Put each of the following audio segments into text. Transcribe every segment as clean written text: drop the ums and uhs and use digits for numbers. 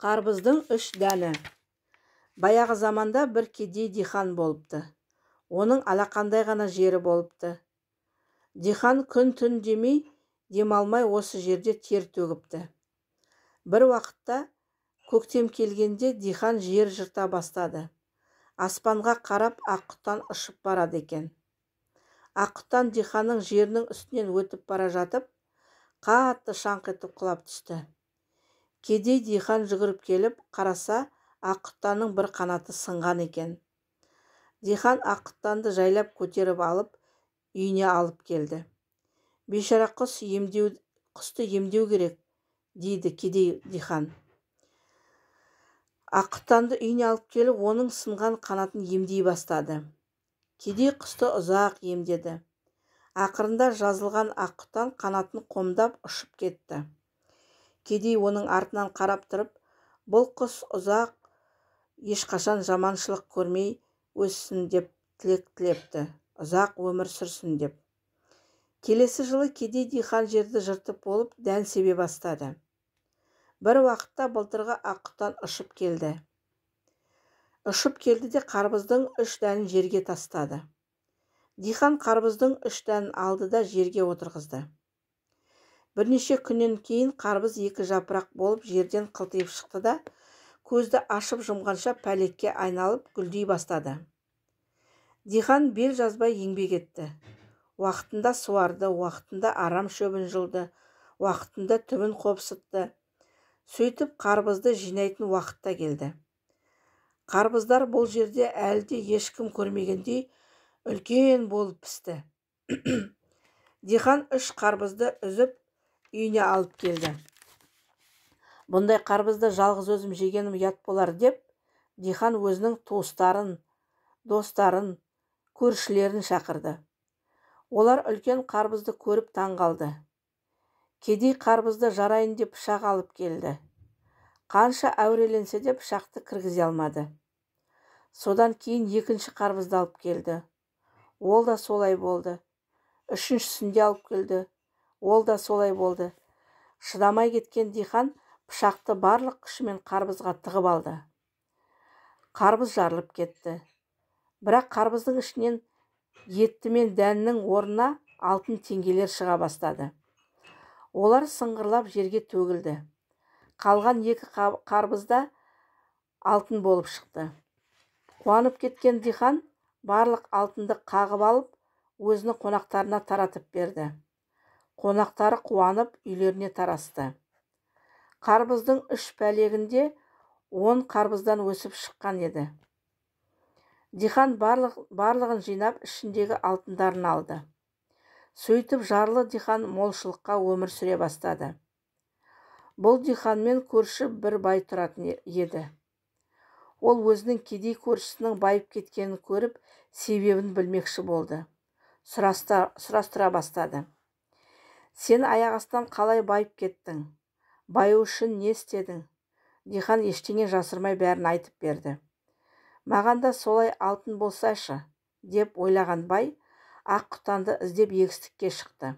Қарбыздың үш дәні. Баяғы заманда бір кедей дихан болыпты. Оның алақандай ғана жері болыпты. Дихан күн-түн демей, демалмай осы жерде тер төгіпті. Бір уақытта көктем келгенде дихан жер жырта бастады. Аспанға қарап аққұтан ұшып барады екен. Аққұтан диханның жерінің үстінен өтіп бара жатып, қатты шаңқ етіп құлап түсті. Кедей дихан жүгіріп келіп, қараса, аққұтанның бір қанаты сынған екен. Дихан аққұтанды жайлап көтеріп алып, үйіне алып келді. Бейшара құс емдеу, құсты емдеу керек, дейді кедей дихан. Аққұтанды үйіне алып келіп, оның сынған қанатын емдей бастады. Кедей құсты ұзақ емдеді. Ақырында жазылған аққұтан қанатын қомдап ұшып кетті. Кедей оның артынан қарап тұрып, бұл құс ұзақ ешқашан жаманшылық көрмей өссін деп тілек тілепті, ұзақ өмір сүрсін деп. Келесі жылы кедей дихан жерді жыртып болып, дән себе бастады. Бір уақытта былтырғы аққұтан ұшып келді. Ұшып келді де қарбыздың үш дәнін жерге тастады. Дихан қарбыздың үш дәнін алды да жерге отырғызды. Бірнеше күннен кейін қарбыз екі жапырақ болып жерден қылтиып шықты да, көзді ашып жұмғанша пәлекке айналып гүлдей бастады. Дихан бел жазбай еңбек етті. Уақытында суарды, уақытында арам шөбін жұлды, уақытында түбін қопсытты. Сөйтіп қарбызды жинайтын уақыт та келді. Қарбыздар бұл жерде әлі де ешкім көрмегендей үлкен болып пісті. Дихан үш қарбызды үзіп үйіне алып келді. Бұндай қарбызды жалғыз өзім жегенім ұят болар деп, дихан өзінің туыстарын, достарын, көршілерін шақырды. Олар үлкен қарбызды көріп таң қалды. Кедей қарбызды жарайын деп пышақ алып келді. Қанша әуреленсе де пышақты кіргізе алмады. Содан кейін екінші қарбызды алып келді. Ол да солай болды. Үшіншісін де алып келді. Ол да солай болды. Шыдамай кеткен дихан пышақты барлық күшімен қарбызға тығып алды. Қарбыз жарылып кетті. Бірақ қарбыздың ішінен етті мен дәннің орнына алтын теңгелер шыға бастады. Олар сыңғырлап жерге төгілді. Қалған екі қарбыз да алтын болып шықты. Қуанып кеткен дихан барлық алтынды қағып алып, өзінің қонақтарына таратып берді. Қонақтары қуанып үйлеріне тарасты. Қарбыздың үш пәлегінде 10 қарбыздан өсіп шыққан еді. Дихан барлығын жинап, ішіндегі алтындарын алды. Сөйтіп жарлы дихан молшылыққа өмір сүре бастады. Бұл диханмен көрші бір бай тұратын еді. Ол өзінің кедей көршісінің байып кеткенін көріп, себебін білмекші болды. Сұрастыра бастады. Сен аяқ астынан қалай байып кеттің? Баю үшін не істедің? Дихан ештеңе жасырмай бәрін айтып берді. Маған да солай алтын болсайшы, деп ойлаған бай аққұтанды іздеп егістікке шықты.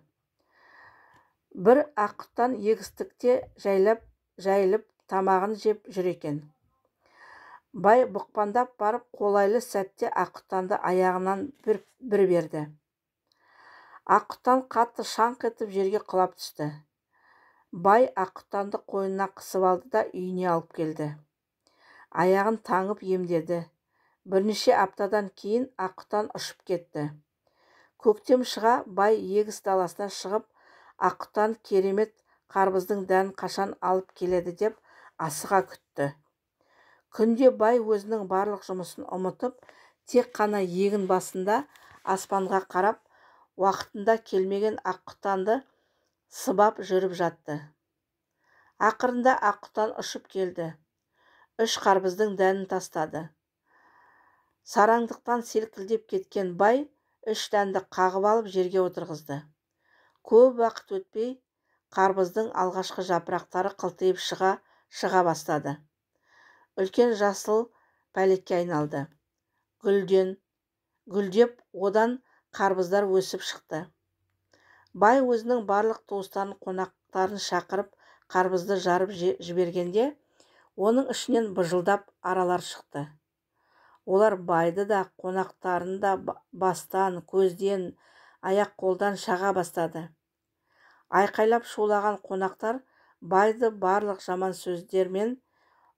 Бір аққұтан егістікте жайылып тамағын жеп жүр екен. Бай бұқпандап барып, қолайлы сәтте аққұтанды аяғынан бір берді. Аққұтан қатты шаңқ етіп жерге құлап түсті. Бай аққұтанды қойнына қысып алды да үйіне алып келді. Аяғын таңып емдеді. Бірнеше аптадан кейін аққұтан ұшып кетті. Көктем шыға бай егіс даласына шығып, аққұтан керемет қарбыздың дәнін қашан алып келеді деп асыға күтті. Күнде бай өзінің барлық жұмысын ұмытып, тек қана егін басында аспанға қарап, уақытында келмеген аққұтанды сыбап жүріп жатты. Ақырында аққұтан ұшып келді. Үш қарбыздың дәнін тастады. Сараңдықтан селкілдеп кеткен бай үш дәнді қағып алып жерге отырғызды. Көп уақыт өтпей, қарбыздың алғашқы жапырақтары қылтиып шыға бастады. Үлкен жасыл пәлекке айналды. Гүлдеп одан қарбыздар өсіп шықты. Бай өзінің барлық туыстарын, қонақтарын шақырып, қарбызды жарып жібергенде, Оның ішінен быжылдап аралар шықты. Олар байды да, қонақтарын да бастан, көзден, аяқ-қолдан шаға бастады. Айқайлап шулаған қонақтар байды барлық жаман сөздермен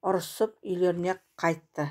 ұрысып үйлеріне қайтты.